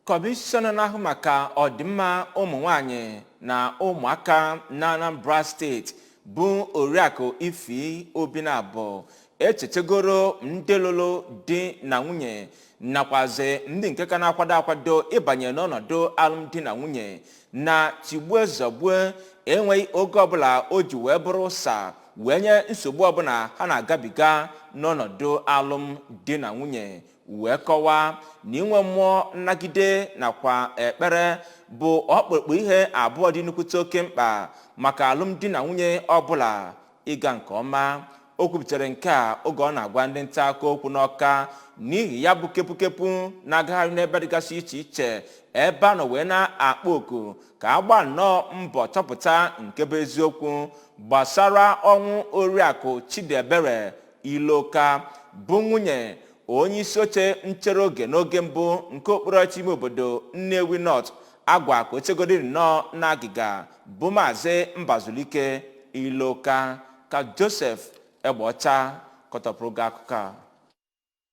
Kọmishọna na-ahụ maka ọdịmma ụmụ nwanyị na ụmụaka na Anambra Steeti, bụ Oriakụ Ify Obinabo, echetagoro ndị lụrụ di na nwunye nakwazi ndị nke ka na-akwado akwado ịbanye n'ọnọdụ alụmdi na nwunye na tigbue zọgbue enweghị oge ọbụla o ji wee bụrụ ụsa wee nye nsogbu ọbụla ha na-agabiga n'ọnọdụ alụmdi na nwunye, wee kọwaa na inwe mmụọ nnagide nakwa ekpere bụ ọkpụrụkpụ ihe abụọ dị nnukwute oke mkpa maka alụmdi na nwunye ọbụla ịga nke ọma. O kwupụtara nke a oge ọ na-agwa ndị nta akụkọ okwu n'Ọka n'ihi ya bụ kepukepu na-agagharị n'ebe dịgasị iche iche ebe a nọ wee na-akpọ oku ka a gbaa nnọọ mbọ chọpụta nke bụ eziokwu gbasara ọnwụ Oriakụ Chidiebere Iloka, bụ nwunye onye isi oche nchere oge n'oge mbụ nke okpuru ọchịchị ime obodo Nnewi North, agwa ka ochegodi nnọọ na agịga, bụ Maazị Mbazulike Iloka. Ka Joseph Egbeọcha kọtọpụrụ gị akụkọ a.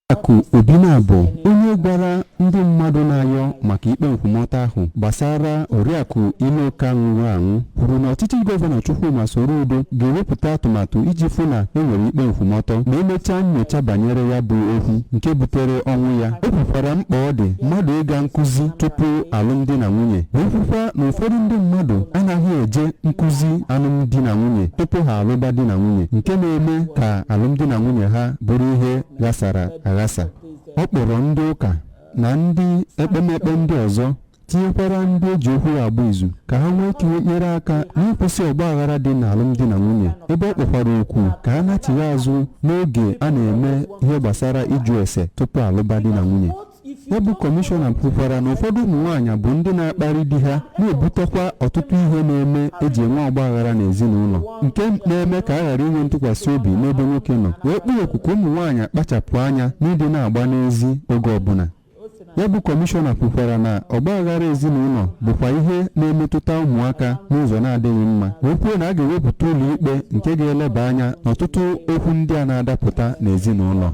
Akụ Obinabo, onye gwara ndị mmadụ na-ayọ maka ikpe nkwụmọtọ ahụ gbasara Oriakụ Iloka nwụrụ anwụ, kwuru na ọchịchị Gọvanọ Chukwuma Soludo ga-ewepụta atụmatụ iji fụ na enwere ikpe nkwụmọtọ ma emechaa nyocha banyere ya bụ okwu nke butere ọnwụ ya. O kwukwara mkpa ọ dị mmadụ ịga nkụzi tupu alụmdi na nwunye, wee kwukwa na ụfọdụ ndị mmadụ anaghị eje nkụzi alụmdi na nwunye tupu ha alụba di na nwunye, nke na-eme ka alụmdi na nwunye ha bụrụ ihe ghasara aghasa. Ọ kpọrọ ndị ụka na ndị ekpemekpe ndị ọzọ, tinyekwara ndị eji okwu agba izu, ka ha nwee ike nyere aka n'ịkwụsị ọgbaghara dị n'alụmdi na nwunye, ebe ọ kpọkwara okwu ka a nachigha azụ n'oge a na-eme ihe gbasara ịjụ ese tupu alụba di na nwunye. Ya bụ kọmishọna kwukwara na ụfọdụ ụmụ nwaanyị bụ ndị na-akparị di ha, na-ebutekwa ọtụtụ ihe na-eme eji enwe ọgbaghara n'ezinụlọ, nke na-eme ka a ghara inwe ntụkwasị obi n'ebe nwoke nọ, wee kpọọ oku ka ụmụ nwaanyị kpachapụ anya n'ịdị na-agba n'ezi oge ọbụla. Ya bụ kọmishọna kwukwara na ọgbaghara ezinụlọ bụkwa ihe na-emetụta ụmụaka n'ụzọ na-adịghị mma, wee kwuo na a ga-ewepụta ụlọ ikpe nke ga-eleba anya n'ọtụtụ okwu ndị a na-adapụta n'ezinụlọ.